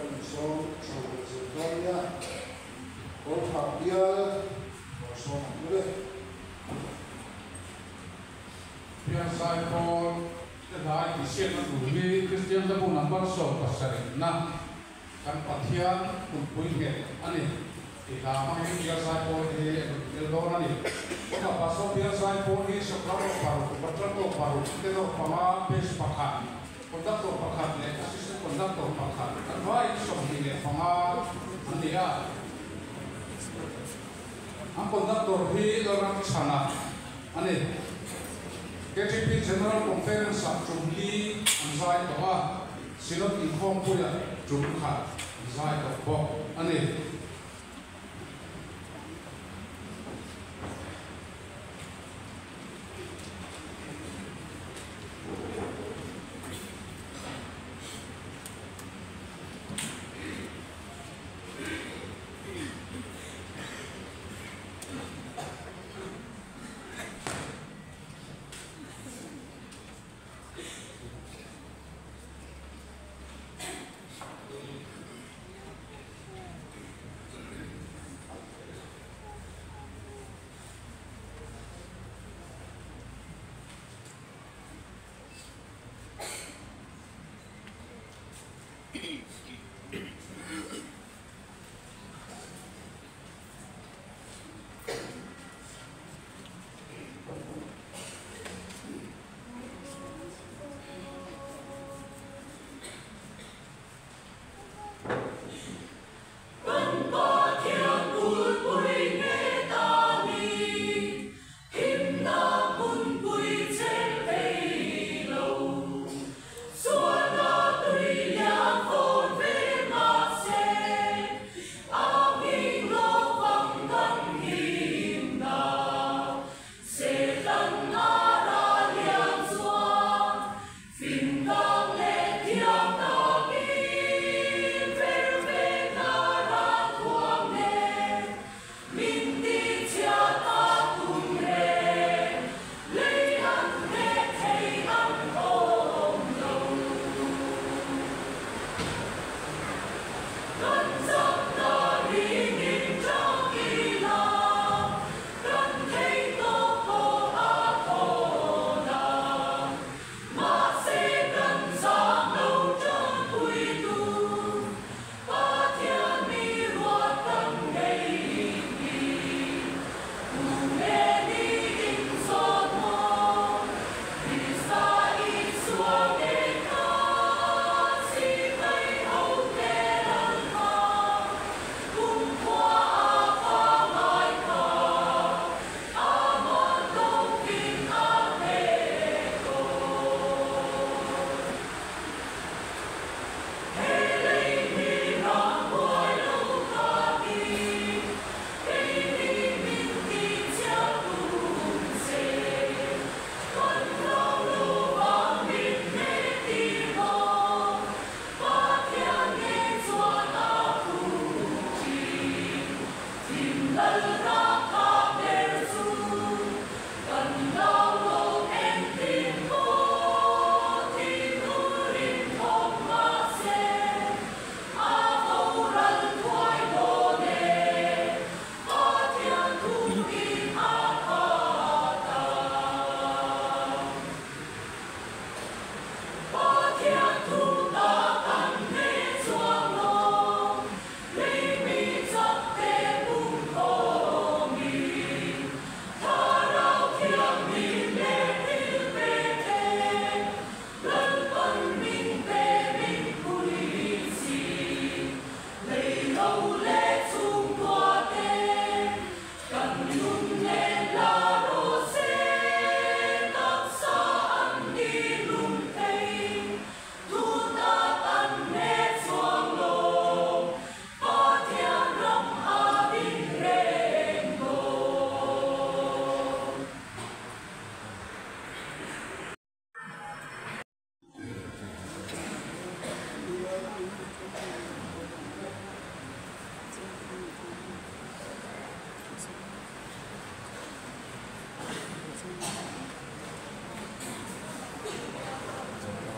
Kan insawm chho leh zel dawn nia. Kawlthah bial rawn sawm ang u le. Bialzai pawl te hlai tihsiakna tur hi Kristian Hlabu number 70 na kan Pathian hunpui nghet a ni tih hla hmangin Bialzai pawl hi a rawn tel dawn a ni. Tunah Pastor Bialzai pawl hi soprano paruk, contralto paruk, tenor panga, bass pakhat, conductor pakhat leh assistant conductor pakhat an vaiin 25 an ni a. An conductor hi Lalramchhana a ni. KTP General Conference-ah tum li an zai tawh a, Synod inkhawmpuiah tum khat an zai tawh bawk a ni.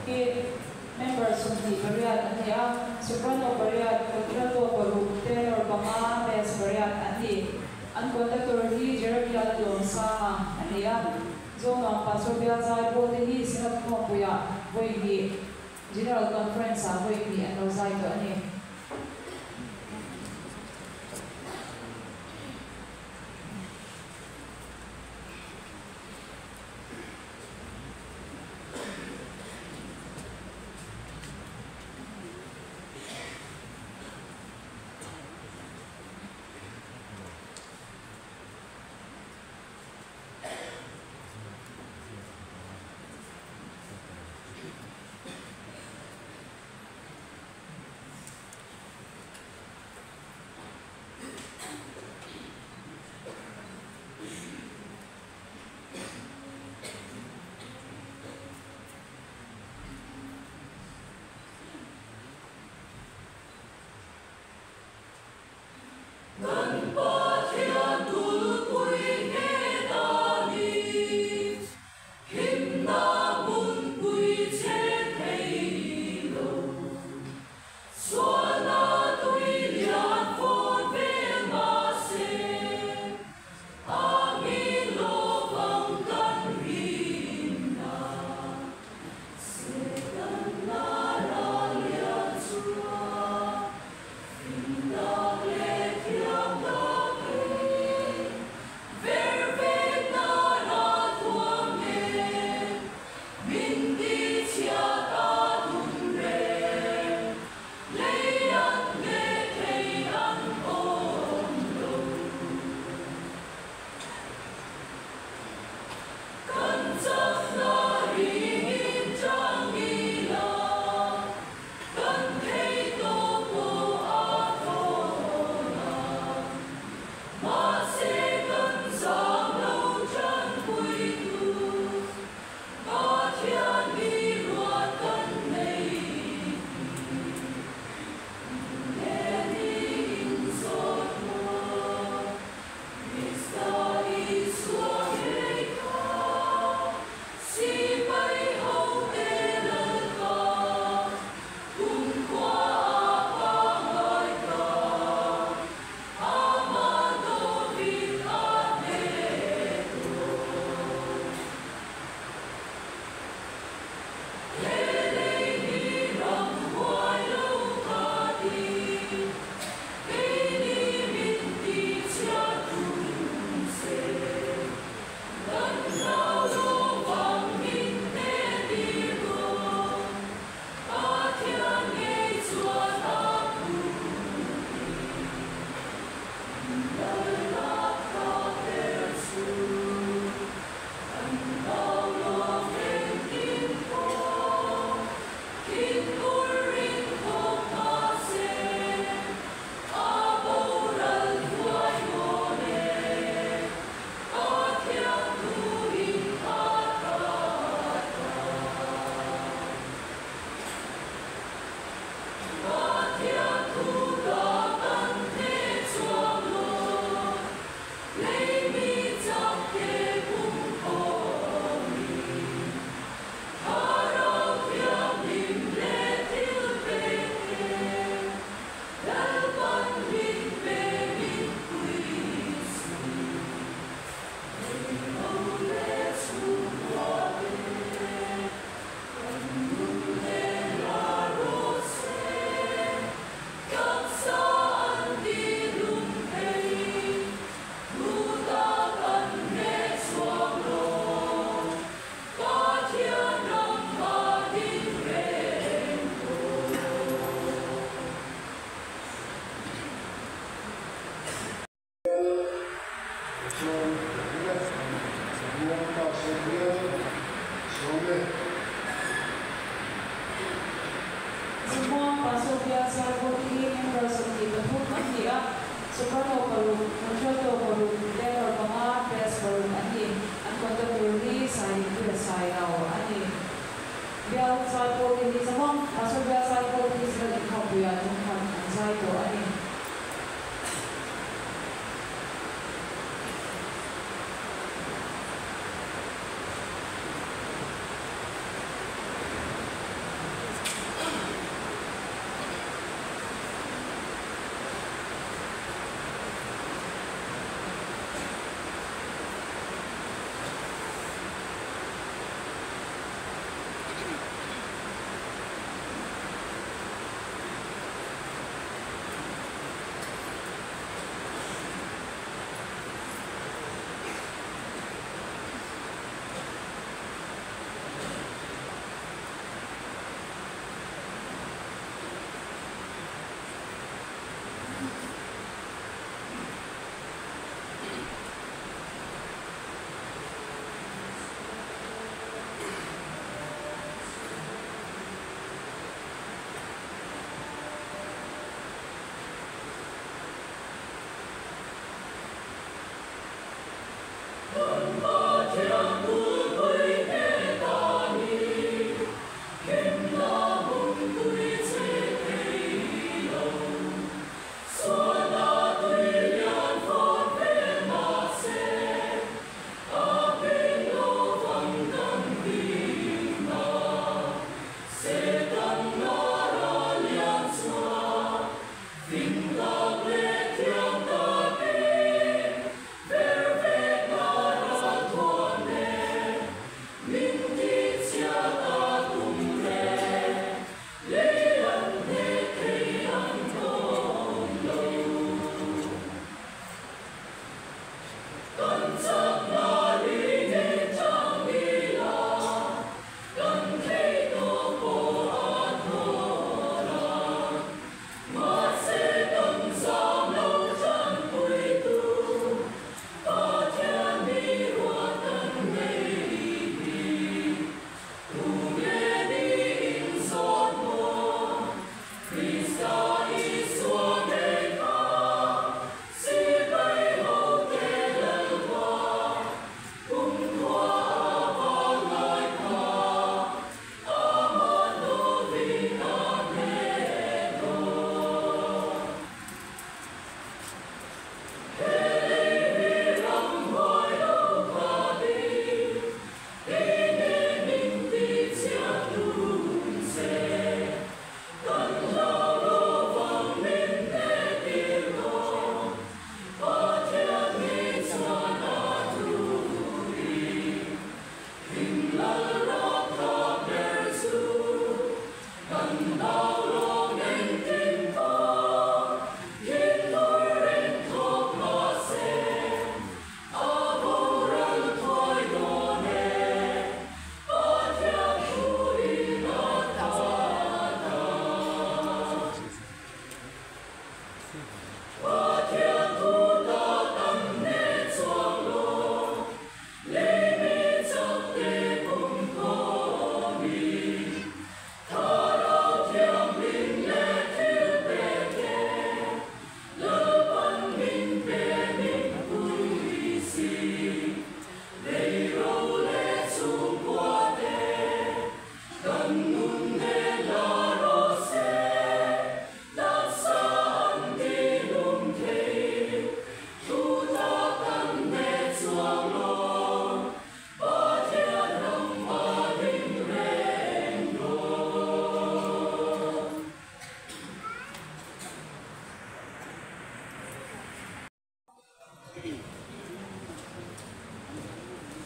Hi member 28 an ni. ni a, soprano pariat, contralto paruk, tenor panga, bass pariat an ni. An conductor hi Jeremiah Lalawmsanga a ni a, Zawngnuam Pastor Bial Zaipawl te hi Synod Khawmpuiah vawi hnih, General Conference-ah vawi hnih an lo zai tawh a ni.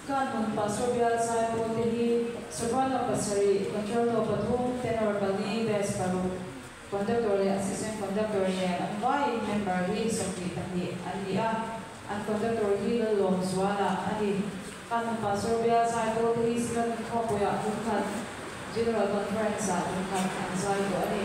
Kanhmun Pastor Bial Zaipawl te hi Soprano pasarih, Contralto pathum, Tenor pali, Bass paruk, Conductor leh Assistant Conductor nen an vaiin member hi 22 an ni a, an Conductor hi Lallawmzuala a ni. Kanhmun Pastor Bial Zaipawl te hi Synod Inkhawmpuiah tumkhat, General Conference-ah tumkhat an zai tawh a ni.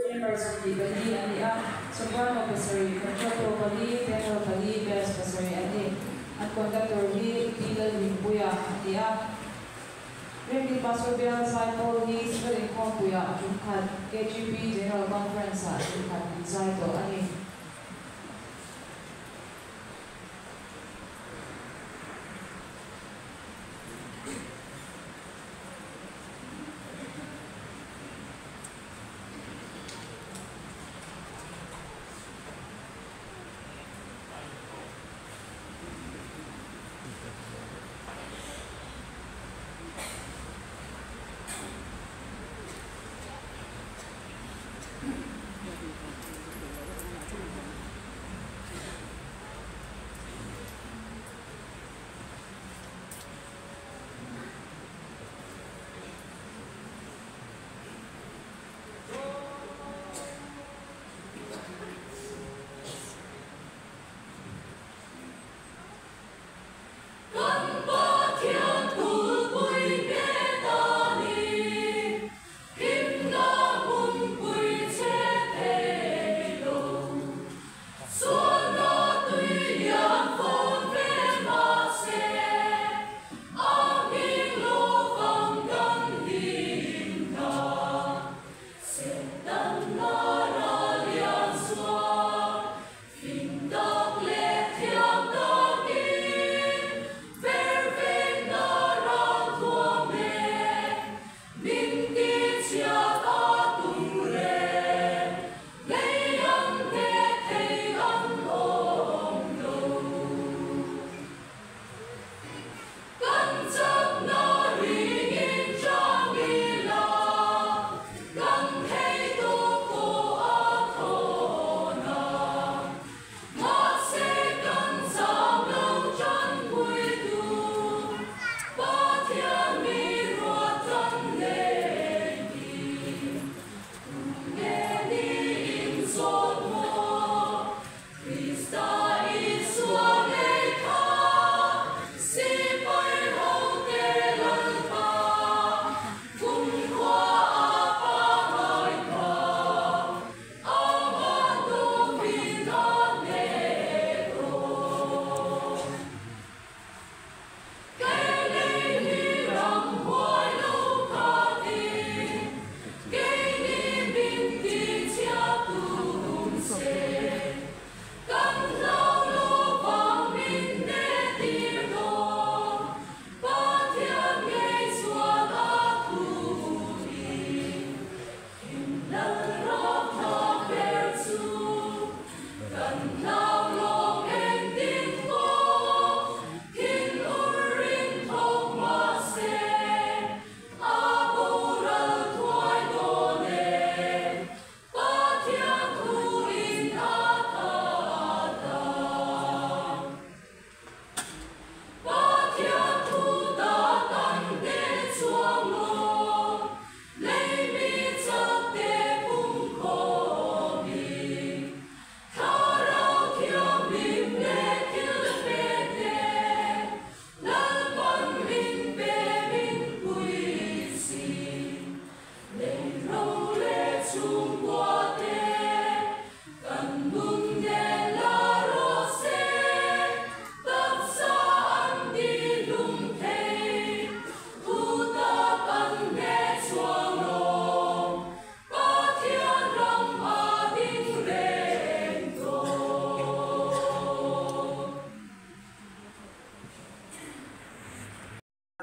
Member 24 an ni a, Soprano pasarih, Contralto pali, Tenor pali, Bass pasarih an ni. An Conductor hi Pi Lalhimpuia a ni a. Remdi Pastor Bial Zaipawl hi Synod Inkhawmpuiah a tumkhat, KGP General Conference-ah a tumkhat an zai tawh a ni.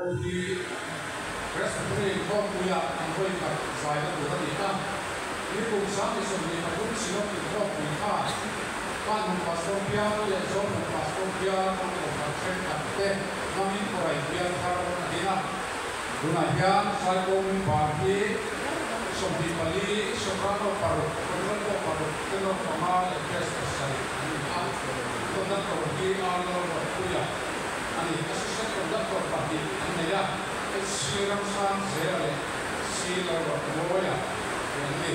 hi Presbytery Inkhawmpuia an vawikhat zaina tur a ni a. Nikum 23 Synod Inkhawmpui khan Kanhmun Pastor Bial leh Zawlhmun Pastor Bial an kohhran thenkhat te hmangin Korai Bial thar a din a. Tunah hian Saipawng member hi 24, soprano paruk, contralto paruk, tenor panga leh bass pasarih an ni a. Conductor hi Arnold Ruatpuia a ni. Assistant Conductor pahnih an nei a, HC Ramsangzela leh C Lalruatmawia te an ni.